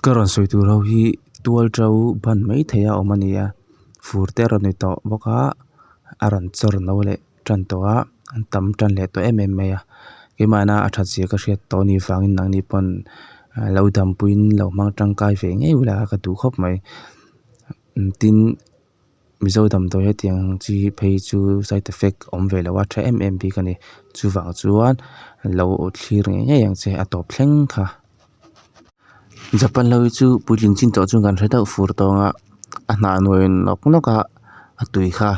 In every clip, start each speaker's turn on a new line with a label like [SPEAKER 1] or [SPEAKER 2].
[SPEAKER 1] Ka rawn sawi tur ho hi tual to ban mai thei a awm a ni a fur te a rawn ni tawh bawk a a rawn chawr no leh tan tawh a an tam tan leh tawh em em mai a keimahna a that zia ka hriat tawh a nih vangin nangni pawn lo dampuiin lo hmang tangkai ve ngei ula ka duh khawp mai tin. Mizo damdawi hetiang ang chi phei chu side effect awm ve lo a tha em em bik a ni chuvang chuan lo thlir ngei ngei ang che a tawp thleng kha. Japan ho hi chu puitling chin tawh chuan kan hre deuh fur tawng a a hnah nuai nawk nawk a a tui kha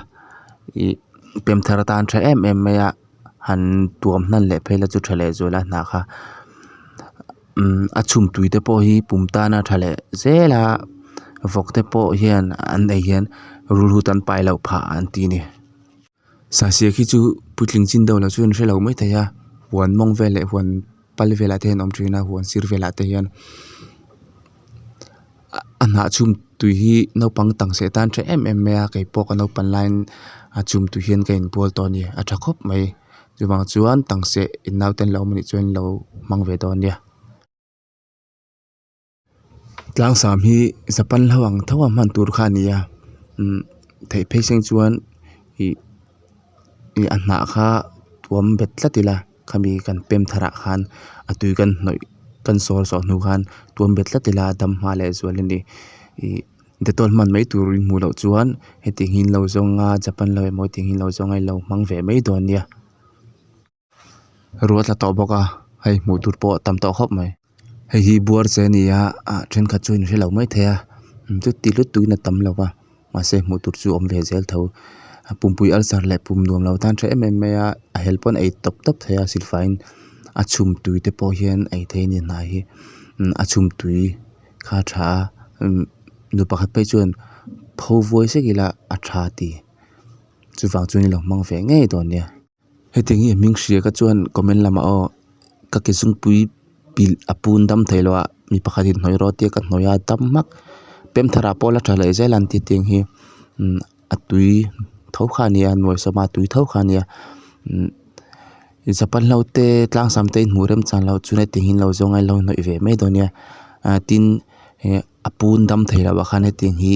[SPEAKER 1] ih pem thar atan a tha em em mai a han tuam hnan leh phei la chu tha leh zual a hnah kha umm a chhum tui te pawh hi pum tana tha leh zel a vawk te pawh hian an ei hian rulhut an pai loh phah an ti a ni. Saisia khi chu puitling chin deuh lo chu an hre lo maithei a huan mawng vel leh huan pal velah te hian a awm thin a huan sir velah te hian a hnah chhum tui hi naupang tang seh tan tha em em mai a keipawh ka naupan laiin a chhum tui hian ka inbual tawh a ni a tha khawp mai chuvang chuan tang seh in naute an lo awm anih chuan in lo hmang ve dawn nia. Tlangsam hi japan hlo ang tho a hman tur kha a ni a umm theih phei seng chuan ih ih a hnah kha tuam bet tlat ila khami kan pem thar ah khan a tui kan hnawih kan sawr zawh hnu khan tuam bet tlat ila a dam hma leh zual a ni ih dettol hman mai tur in hmuh loh chuan hetiang hi in lo zawng a japan lo emaw hetiang hi in lo zawng a in lo hmang ve mai dawn nia. Ruah tla tawh bawk a hei hmuh tur pawh a tam tawh khawp mai hei hi buar che a ni a ah thenkhat chuan in hrelo maithei a chuti lutuk in a tam lo va mahse hmuh tur chu a awm ve zel tho a pumpui ulcer leh pum nuam lo tan tha em em mai a a hel pawn a ei tawp tawp thei a silfaiin a chhum tui te pawh hian ei theih a ni hnai hi a chhum tui kha a tha a nu pakhat phei chuan pho vuai sek ila a tha a ti chuvang chuan ilo hmang ve ngei dawn nia. Hetiang hi a hming hria kha chuan comment lamah aw ka ke zungpui pilh a pun dam thei lo a mi pakhat in hnawih rawh tia ka hnawih a dam hmak pem thar ah pawh la tha leh zel an ti tiang hi umm a tui tho kha a nia nuai sawma tui tho kha a nia umm japan ho te tlang sam te in hmuh rem chan loh chuan hetiang hi an lo zawng a an lo hnawih ve mai dawn nia ah tin eh a pun dam thei lo ah khan hetiang hi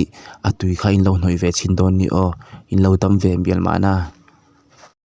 [SPEAKER 1] a tui kha in lo hnawih ve chhin dawn a ni aw in lo dam ve mial mahna.